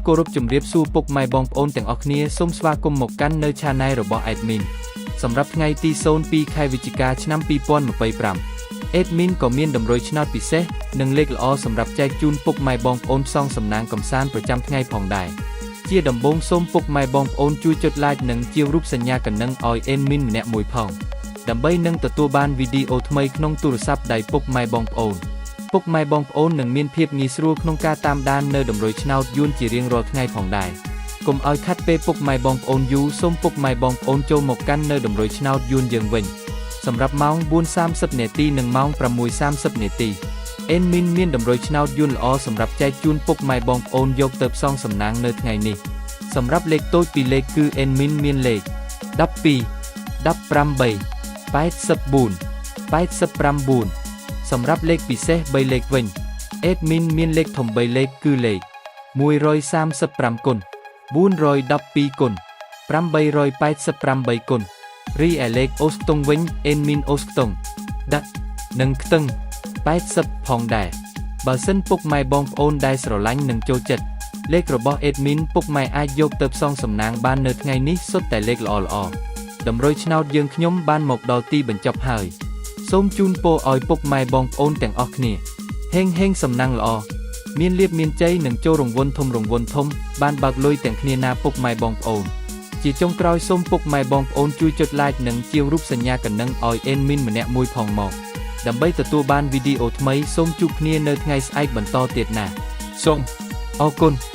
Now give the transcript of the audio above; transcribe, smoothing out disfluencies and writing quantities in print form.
គោរពជម្រាបសួរពុកម៉ែបងប្អូនទាំងអស់គ្នាសូមស្វាគមន៍មកកាន់នៅ Channel របស់ Admin សម្រាប់ថ្ងៃទី02ខែវិច្ឆិកាឆ្នាំ2025 Admin ក៏មានតម្រុយឆ្នោតពិសេសនិងលេខល្អសម្រាប់ចែកជូនពុកម៉ែបងប្អូនផ្សងសំណាងកំសាន្តប្រចាំថ្ងៃផងដែរជាដំបូងសូមពុកម៉ែបងប្អូនជួយចុច Like និងជារូបសញ្ញាកណ្ដឹងឲ្យ Admin ម្នាក់មួយផងដើម្បីនឹងទទួលបានវីដេអូថ្មីក្នុងទូរស័ព្ទដៃពុកម៉ែបងប្អូន ពុកម៉ែបងប្អូននឹងមានភាពងាយស្រួលក្នុងការតាមដាននៅតម្រុយឆ្នោតយួនជារៀងរាល់ថ្ងៃផងដែរកុំឲ្យខាត់ពេលពុកម៉ែបងប្អូនយូរសូមពុកម៉ែបងប្អូនចូលមកកាន់នៅតម្រុយឆ្នោតយួនយើងវិញសម្រាប់ម៉ោង4:30នាទីនិងម៉ោង6:30នាទី Admin មានតម្រុយឆ្នោតយួនល្អសម្រាប់ចែកជូនពុកម៉ែបងប្អូនយកទៅផ្សងសំណាងនៅថ្ងៃនេះសម្រាប់លេខតូចពីរលេខគឺ Admin មានលេខ12 18 84 89សម្រាប់លេខពិសេស3លេខវិញ Admin មានលេខធំ3លេខគឺលេខ135គុណ412គុណ888គុណរីឯលេខអូស្តុងវិញ Admin អូស្តុងដាក់និងខ្ទឹង80ផងដែរបើសិនពុកម៉ែបងប្អូនដែលស្រឡាញ់និងចូលចិត្តលេខរបស់ Admin ពុកម៉ែអាចយកទៅផ្សងសំណាងបាននៅថ្ងៃនេះសុទ្ធតែលេខល្អៗតម្រុយឆ្នោតយើងខ្ញុំបានមកដល់ទីបញ្ចប់ហើយ សូមជូនពរឲ្យពុកម៉ែបងប្អូនទាំងអស់គ្នាហេងហេងសំណាងល្អមានលៀបមានជ័យនិងចូលរង្វន់ធំរង្វន់ធំបានបើកលុយទាំងគ្នាណាពុកម៉ែបងប្អូនជាចុងក្រោយសូមពុកម៉ែបងប្អូនជួយចុច Like និងជារូបសញ្ញាកណ្ដឹងឲ្យ Admin ម្នាក់មួយផងមកដើម្បីទទួលបានវីដេអូថ្មីសូមជួបគ្នានៅថ្ងៃស្អែកបន្តទៀតណាសូមអរគុណ។